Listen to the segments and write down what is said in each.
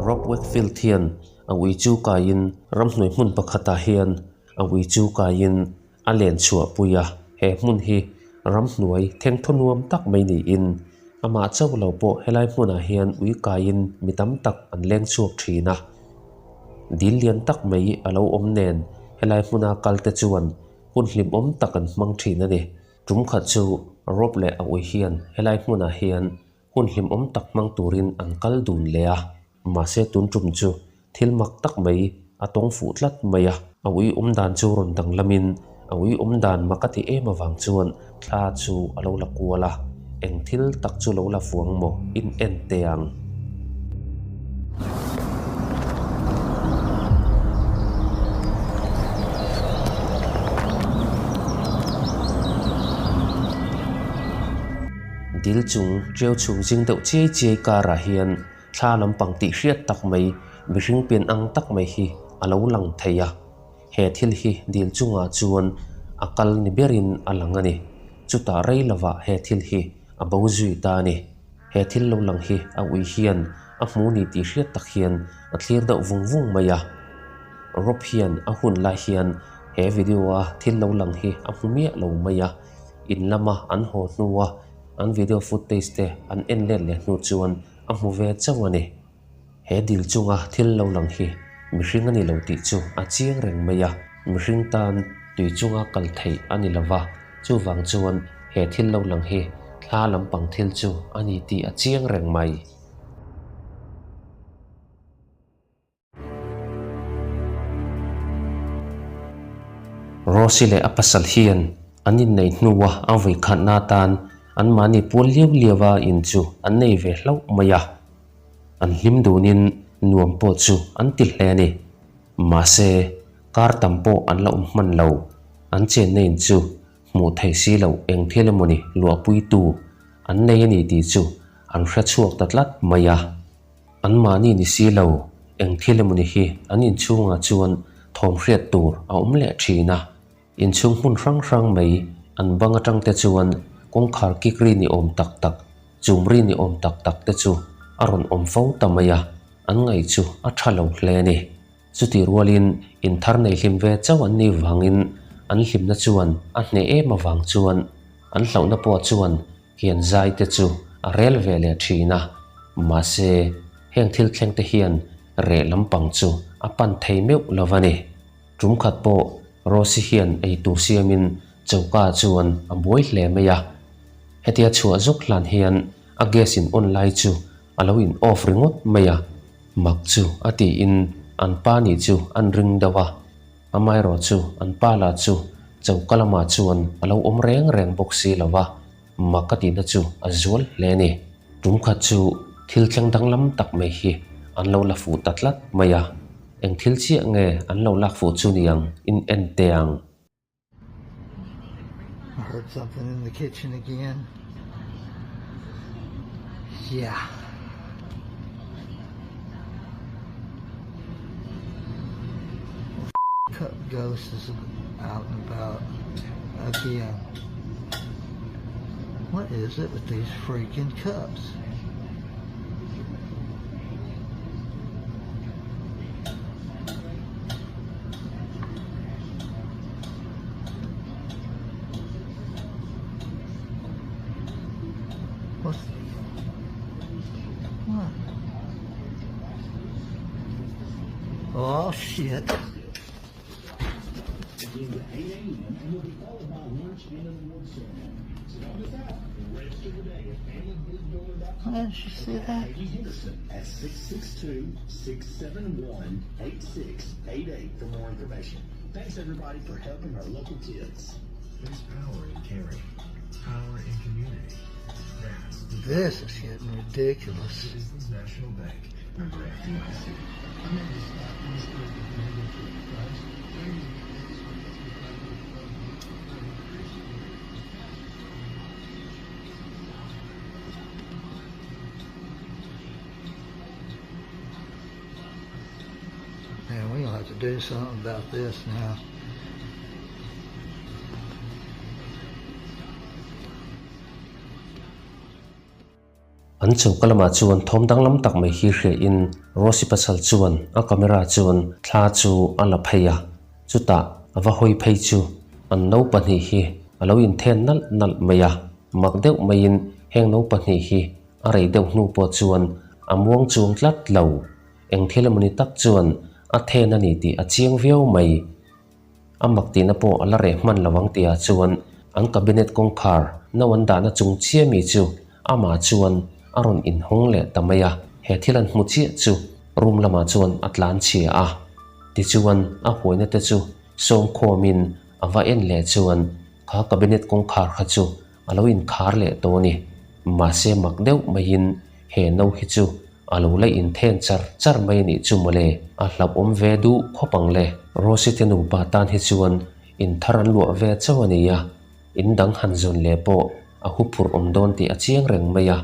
Rob Wakefield hian a ui chu kaiin ramhnuai hmun pakhatah hian a ui chu kaiin a len chhuah pui a, he hmun hi ramhnuai thengthaw nuam tak mai niin amah chauh lo pawh helai hmunah hian ui kaiin mi tam tak an leng chhuak thin a. Dil lian tak mai a lo awm nen helai hmuna kal te chuan hun hlimawm tak an hmang thin a ni. Tum khat chu Rob leh a ui hian helai hmunah hian hun hlimawm tak hmang turin an kal dun leh a, mahse tun tum chu thil mak tak mai a tawng fuh tlat mai a. A ui awm dan chu rawn danglamin a ui awm dan mak a ti em avang chuan thla chu a lo la kual a, eng thil tak chu lo la fuang maw in en teh ang. Dil chung ṭiau chhum zing deuh chiai chiai karah hian thla lampang tih hriat tak mai mihring pian ang tak mai hi a lo lang thei a. He thil hi dil chungah chuan a kal ni berin a lang a ni. Chutah rei lovah he thil hi a bo zui ta a ni. He thil lo lang hi a ui hian a hmu ni tih hriat tak hian a thlir deuh vung vung mai a. Rob hian a hun lai hian he video a thil lo lang hi a hmu miah lo mai a. In lama an haw hnua an video footage te an en let leh hnu chuan a hmu ve chauh a ni. He dil chunga thil lo lang hi mihring a ni lo tih chu a chiang reng mai a, mihring tan tui chunga kal theih a ni lo va, chuvang chuan he thil lo lang hi thla lampang thil chu a ni tih a chiang reng mai. Rosy leh a pasal hian an inneih hnua a vawikhatna atan anmahni pual liau liaua in chu an nei ve hlauh mai a. An hlim dunin nuam pawh chu an ti hle a ni. Mahse, kar tam pawh an la awm hman lo. An chenna in chu hmuh theih si loh eng thil emawni luahpuitu an nei a ni tih chu an hre chhuak ta tlat mai a. Anmahni ni si lo, eng thil emawni hi an inchhungah chuan thawm hriat tur a awm leh thin a. Inchhung hmun hrang hrang mai an bang atang te chuan kawngkhar kik ri ni awm tak tak, chum ri ni awm tak tak te chu a rawn awm fo ta mai a, an ngaih chu a tha lo hle a ni. Chutih rualin inthar nei hlim ve chauh an nih vangin an hlimna chuan a hneh em avang chuan an hlauhna pawh chuan hian zai te chu a rel ve leh thin a, mahse heng thil thleng te hian reh lampang chu a pan thei meuh lo va ni. Tum khat pawh Rosy hian ei tur siamin choka chuan a buai hle mai a, hetia chhuah zuk hlan hian a gas in on lai chu a lo in off ringawt mai a, mak chu a tiin an pa nih chu an ring deuh a, amaherawh chu an pa lah chu choka lamah chuan a lo awm reng reng bawk si lo va. Mak ka tihna chu a zual hle a ni. Tum khat chu thil thleng danglam tak mai hi an lo la fuh ta tlat mai a, eng thil chiah nge an lo lak fuh chu niang in en teh ang. I heard something in the kitchen again. Yeah. Cup ghost is out and about again. What is it with these freaking cups? What's what? Oh shit. Did you see that? At 662 671 8688 for more information. Thanks everybody for helping our local kids. There's power in caring, power in community. That's This is getting ridiculous. Citizens National Bank. Member FDIC. Man, we're gonna have to do something about this now. An choka lamah chuan thawm danglam tak mai hi hriain Rosy pasal chuan a camera chuan thla chu a la phei a, chutah a va hawi phei chu an no pahnih hi a lo inthen nalh nalh mai a, mak deuh maiin heng no pahnih hi a rei deuh hnu pawh chuan a muang chuang tlat lo. Eng thil emawni tak chuan a then a ni tih a chiang viau mai. A mak tihna pawh a la reh hman lo ang tihah chuan an cabinet kawngkhar no an dahna chung chiah mi chu amah chuan a rawn inhawng leh ta mai a, he thil an hmu chiah chu room lamah chuan a tlan chhia a. Tichuan a huaina te chu sawm khawmin a va en leh chuan kha cabinet kawngkhar kha chu a lo inkhar leh tawh a ni. Mahse mak deuh maiin he no hi chu A lo la inthen char char mai a nih chu mawle, a hlauhawm ve duh khawp ang le. Rosy te nupa tan hi chuan in thar an luah ve chauh a ni a, in dang han zawn leh pawh a hu phurh awm dawn tih a chiang reng mai a.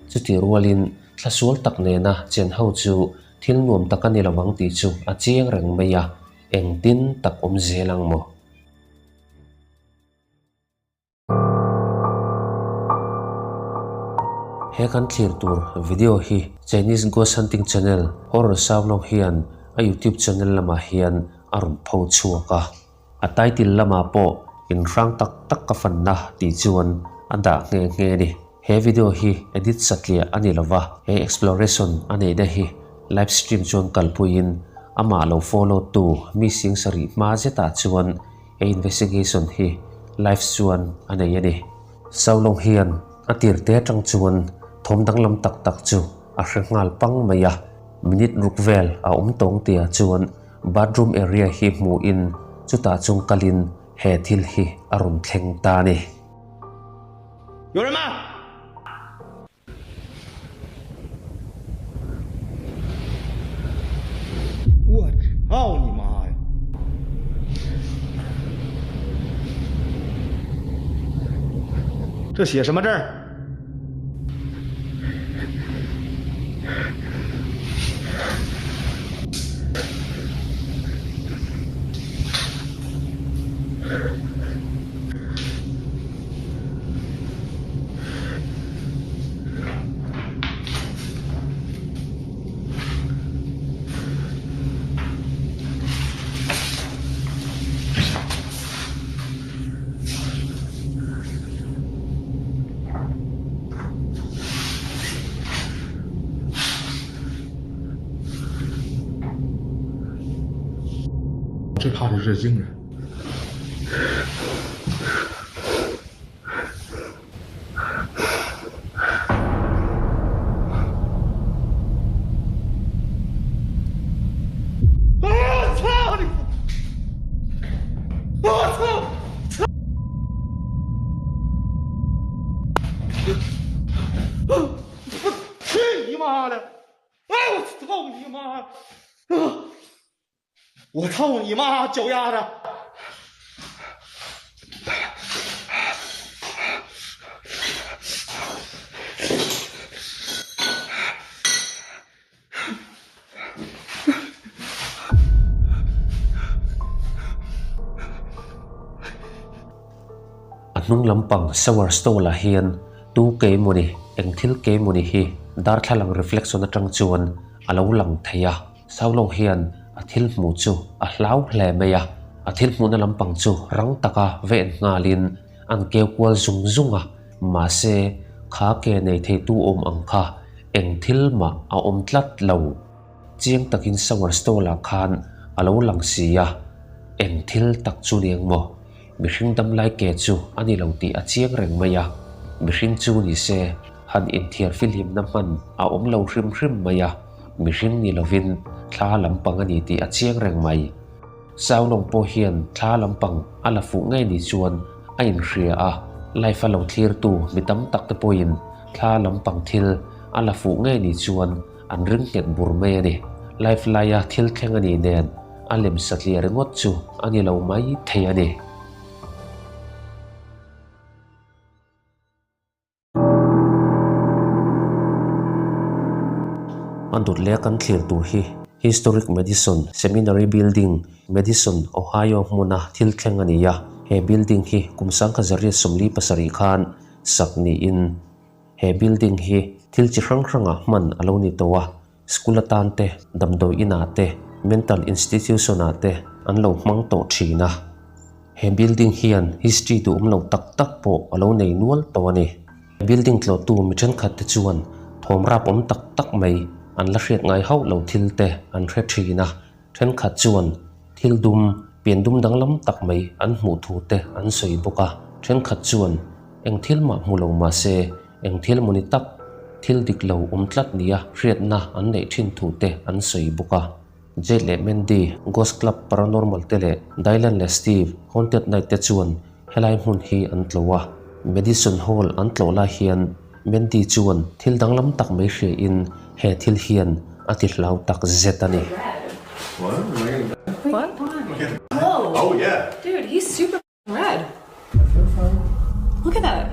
Chutih rualin thlasual tak nena chen ho chu thil nuam tak a ni lo ang tih chu a chiang reng mai a, engtin tak awm zel ang maw? He kan thlir tur video hi Chinese Ghost Hunting Channel Horror Saulong hian a YouTube channel lamah hian a rawn pho chhuak a. A title lamah pawh inhrang tak tak ka fanna tih chuan a dah nghe nghe a ni. He video hi edit satliah a ni lova, he exploration a neihna hi live stream chuan kalpuiin amah lo follow tu mi sing sarih hma zetah chuan He investigation hi live chuan a nei a ni. Saulong hian a tir te atang chuan thawm danglam tak tak chu a hre nghal pang mai a, minute ruk vel a awm tawng tia chuan bathroom area hi hmuhin chutah chung kalin he thil hi a rawn thleng ta a ni. 最怕的是这惊人。我操你妈，脚丫子！ A hnung lampang shower stall ah hian tu ke emawni eng thil ke emawni hi darthlalang reflection atang chuan a lo lang thei a. Saulong hian a thil hmuh chu a hlau hle mai a, a thil hmuhna lampang chu rang taka va en nghalin an keu kual zung zung a, mahse kha ke nei theitu awm ang kha eng thil mah a awm tlat lo. Chiang takin shower stall ah khan a lo lang si a, eng thil tak chu ni ang maw? Mihring damlai ke chu a ni lo tih a chiang reng mai a, mihring chu ni se han inthiar fihlimna hman a awm lo hrim hrim mai a. Mihring ni lovin thla lampang a ni tih a chiang reng mai. Saulawng pawh hian thla lampang a la fuh ngei ni chuan a inhria a, life a lo thlirtu mi tam tak te pawhin thla lampang thil a la fuh ngei ni chuan an ring nghet bur mai a ni. Life laia thil thleng a nih nen a lem satliah ringawt chu a ni lo mai thei a ni. A dawt leh a kan thlir tur hi Historic Madison Seminary Building, Madison, Ohio hmuna thil thleng a ni a. He building hi kum sangkha zariat 47 khan sak niin he building hi Thil chi hrang hrangah hman a lo ni tawh a, school atan te, damdawi inah te, mental institution ah te an lo hmang tawh thin a. He building hian history duhawm lo tak tak pawh a lo nei nual tawh a ni. Building tlawhtu mi thenkhat te chuan thawm rap awm tak tak mai an la hriat ngai hauh lo thil te an hre thin a, thenkhat chuan thil dum, pian dum danglam tak mai an hmuh thu te an sawi bawk a, thenkhat chuan eng thil mah hmu lo mah se eng thil mawni tak thil dik lo awm tlat nia hriatna an neih thin thu te an sawi bawk a. Jade leh Mandy, Ghost Club Paranormal te leh Dylan leh Steve, Haunted Night te chuan helai hmun hi an tlawh a. Madison Hall an tlawh lai hian Mandy chuan thil danglam tak mai hriain he thil hian a ti hlau tak zet a ni. Look at that.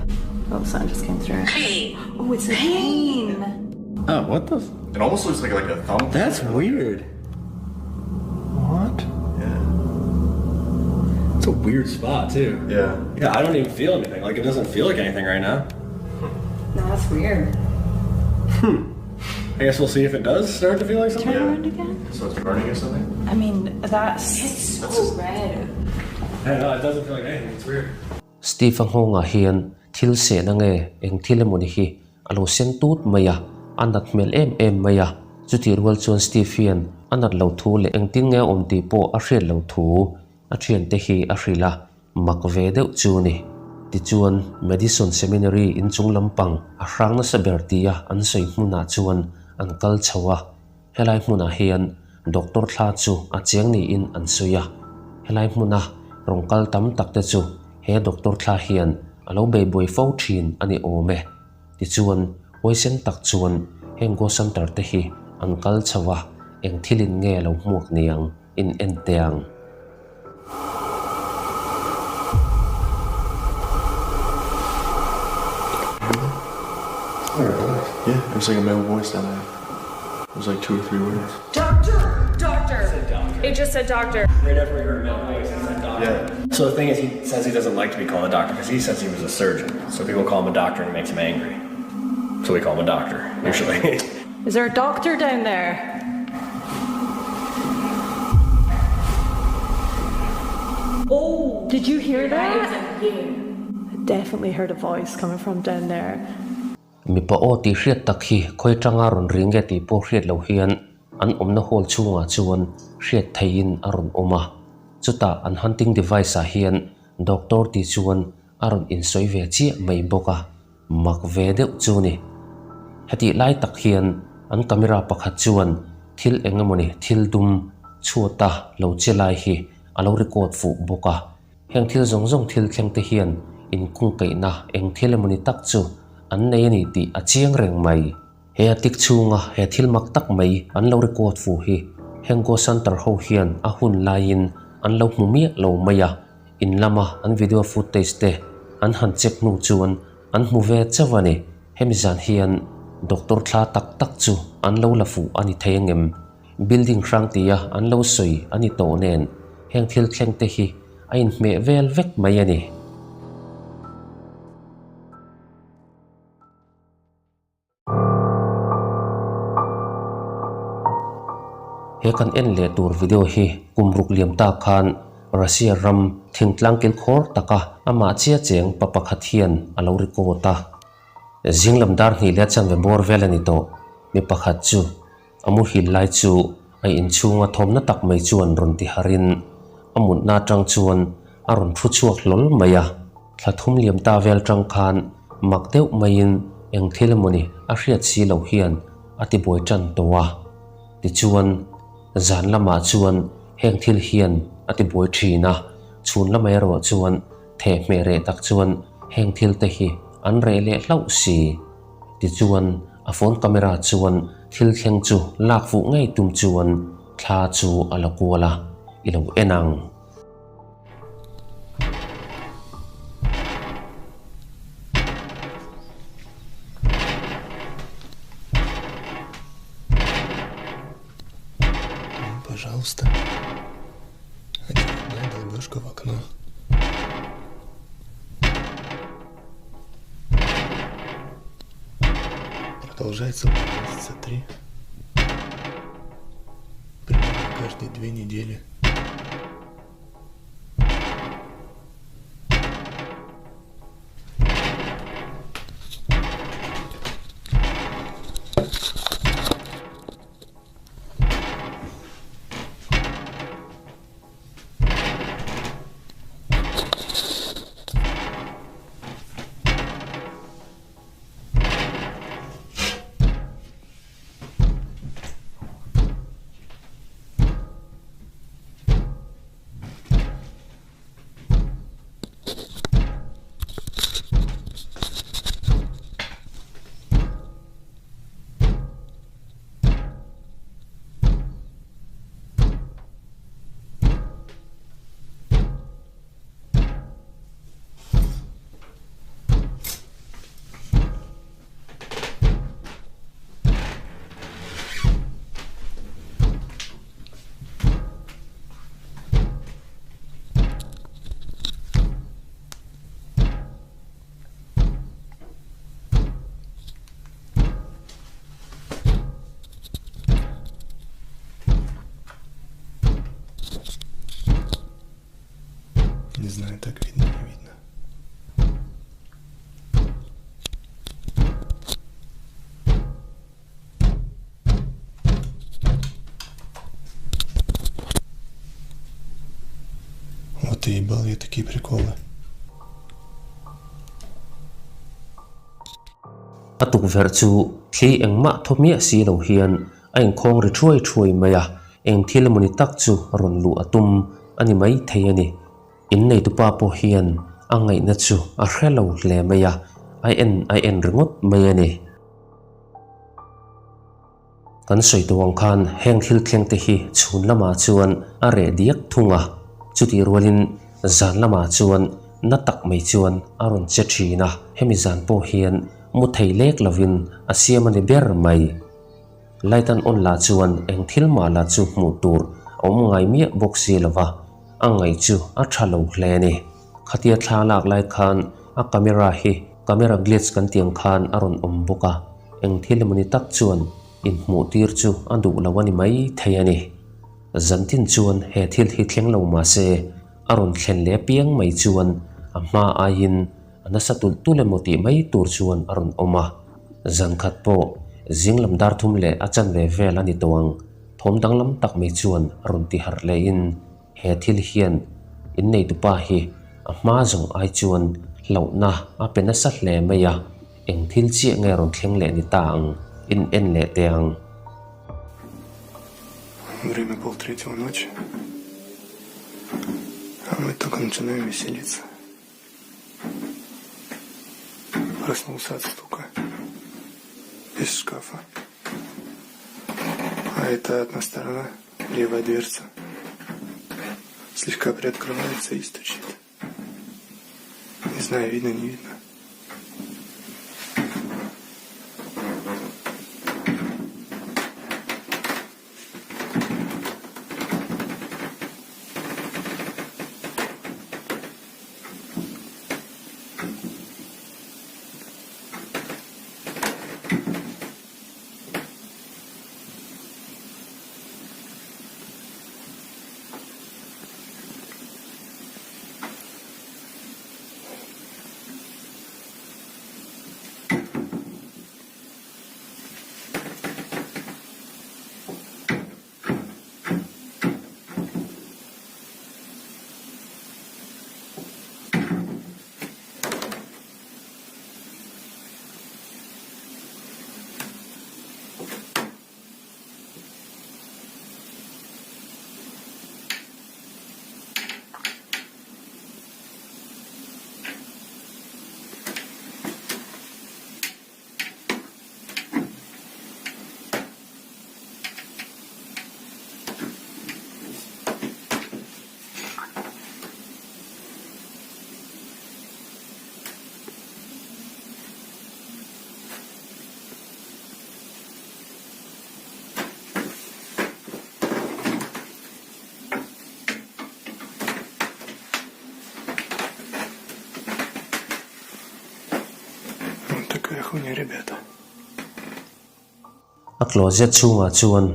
Oh, the sun just came through. Pain. Oh, it's a pain. Oh, what the? It almost looks like like a thumb. That's weird. What? Yeah. It's a weird spot too. Yeah. Yeah, I don't even feel anything. Like it doesn't feel like anything right now. No, that's weird. Hmm. I guess we'll see if it does start to feel like something. Turn around again. So it's burning or something? I mean, that's it's so red. I don't know, it doesn't feel like anything. It's weird. Steve-a nghawngah hian thil sehna nge eng thil emawni hi a lo sen tut mai a, a nat hmel em em mai a. Chutih rual chuan Steve hian a nat lo thu leh engtin nge a awm tih pawh a hriat lo thu a thiante hi a hrilh a, mak ve deuh chu a ni. Tichuan, Madison Seminary inchung lampang a hrang nasa ber tia an sawi hmunah chuan an kal chho a. Helai hmunah hian Doctor thla chu a chiang niin an sawi a, helai hmuna rawn kal tam tak te chu he Doctor thla hian a lo bei buai fo thin a ni awm e. Tichuan, huaisen tak chuan heng Ghost Hunter te hi an kal chho a, eng thilin nge lo hmuak niang in en teh ang. Yeah, it was like a male voice down there. It was like 2 or 3 words. Doctor! Doctor! It said doctor. It just said doctor. Right after we heard a male voice, it said doctor. Yeah. So the thing is, he says he doesn't like to be called a doctor because he says he was a surgeon. So people call him a doctor and it makes him angry. So we call him a doctor, usually. Is there a doctor down there? Oh! Did you hear that? I definitely heard a voice coming from down there. Mipa aw tih hriat tak hi khawi tanga rawn ri nge tih pawh hriat loh hian an awmna hall chhungah chuan hriat theihin a rawn awm a. Chutah an hunting device ah hian doctor tih chuan a rawn insawi ve chiah mai bawk a. Mak ve deuh chu ni. Hetih lai tak hian an camera pakhat chuan thil eng emawni thil dum chhuata lo che lai hi a lo record fuh bawk a. Heng thil zawng zawng thil thleng te hian inkungkaihna eng thil emawni tak chu an nei a ni tih a chiang reng mai. He a tik chhunga he thil mak tak mai an lo record fuh hi heng Ghost Hunter ho hian a hun laiin an lo hmu miah lo mai a. In lama an video footage te an han check hnu chuan an hmu ve chauh a ni. Hemi zan hian doctor thla tak tak chu an lo la fuh a ni thei angem? Building hrang tia an lo sawi a ni tawh nen heng thil thleng te hi a inhmeh vel vek mai a ni. He kan en leh tur video hi kum ruk liam ta khan Russia ram thingtlang kilkhawr taka amah chia cheng pa pakhat hian a lo record a. Zing lam dar hnih leh chanve bawr vel a ni tawh. Mi pakhat chu A muhil lai chu a inchhunga thawmna tak mai chuan rawn ti harin a mutna atang chuan a rawn thu chhuak hlawl mai a. Thla thum liam ta vel tang khan mak deuh maiin eng thil emawni a hriat si lo hian a ti buai tan tawh a. Tichuan, zan lamah chuan heng thil hian a ti buai thin a, chhun lamah erawh chuan thehmeh reh tak chuan heng thil te hi an reh leh hlauh si. Tichuan, a phone camera chuan thil thleng chu lak fuh ngei tum chuan thla chu a la kual a, i lo en ang. Пожалуйста. Очередная долбежка в окно. Продолжается месяца три. Примерно каждые две недели. Не знаю, так видно, не видно. Вот и ебал я такие приколы. A tukverh chu thli engmah thaw miah si lo hian a inkhawng ri thuai thuai mai a, eng thil emawni tak chu rawn luh a tum a ni mai thei a ni. Inneitupa pawh hian a ngaihna chu a hre lo hle mai a, a en a en ringawt mai a ni. Kan sawi tawh ang khan heng thil thleng te hi chhun lamah chuan a reh diak thung a, chutih rualin zan lamah chuan na tak mai chuan a rawn che thin a, hemi zan pawh hian mu thei lek lovin a siam a ni ber mai. Light an on lah chuan eng thil mah lah chu hmuh tur a awm ngai miah bawk si lova, a ngaih chu a tha lo hle a ni. Khatia thla lak lai khan a camera hi camera glitch kan tih ang khan a rawn awm bawk a, eng thil emawni tak chuan inhmuh tir chu a duh lo a ni mai thei a ni. Zantin chuan he thil hi thleng lo mah se a rawn thlen leh apiang mai chuan a hma aiin a nasa tulh tulh emaw tih mai tur chuan a rawn awm a. Zan khat pawh zing lam dar thum leh a chanve vel a ni tawh ang, thawm danglam tak mai chuan a rawn ti harh lehin He thil hian inneitupa hi a hma zawng ai chuan hlauhna a pe nasa hle mai a, eng thil chiah nge rawn thleng leh ni ta ang in en leh teh ang. Время полтретьего ночи, а мы только начинаем веселиться. Проснулся от стука из шкафа. А это одна сторона, левая дверца. Слегка приоткрывается и стучит. Не знаю, видно, не видно. Вот такая хуйня, ребята. A closet chhungah chuan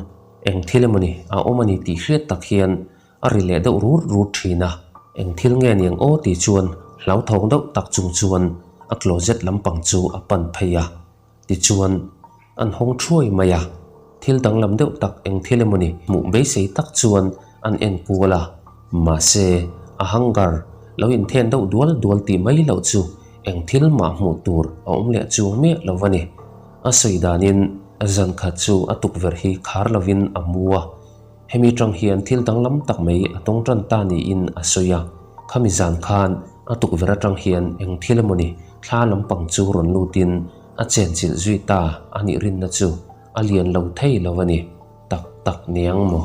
eng thil emawni a awm a ni tih hriat tak hian a ri leh deuh rut rut thin a. Eng thil nge niang aw tih chuan hlauthawng deuh tak chung chuan a closet lampang chu a pan phei a. Tichuan, an hawng thuai mai a, thil danglam deuh tak eng thil emawni hmuh beisei tak chuan an en kual a, mahse, a hangar lo inthen deuh dual dual tih mai loh chu eng thil mah hmuh tur a awm leh chuang miah lo a ni. A sawi danin zan khat chu a tukverh hi khar lovin a mu a, hemi tang hian thil danglam tak mai a tawng tan ta niin a sawi a, khami zan khan a tukverh atang hian eng thil emawni Thla lampang chu rawn lutin a chenchilh zui ta a nih rinna chu a lian lo thei lo a ni. Tak tak niang maw?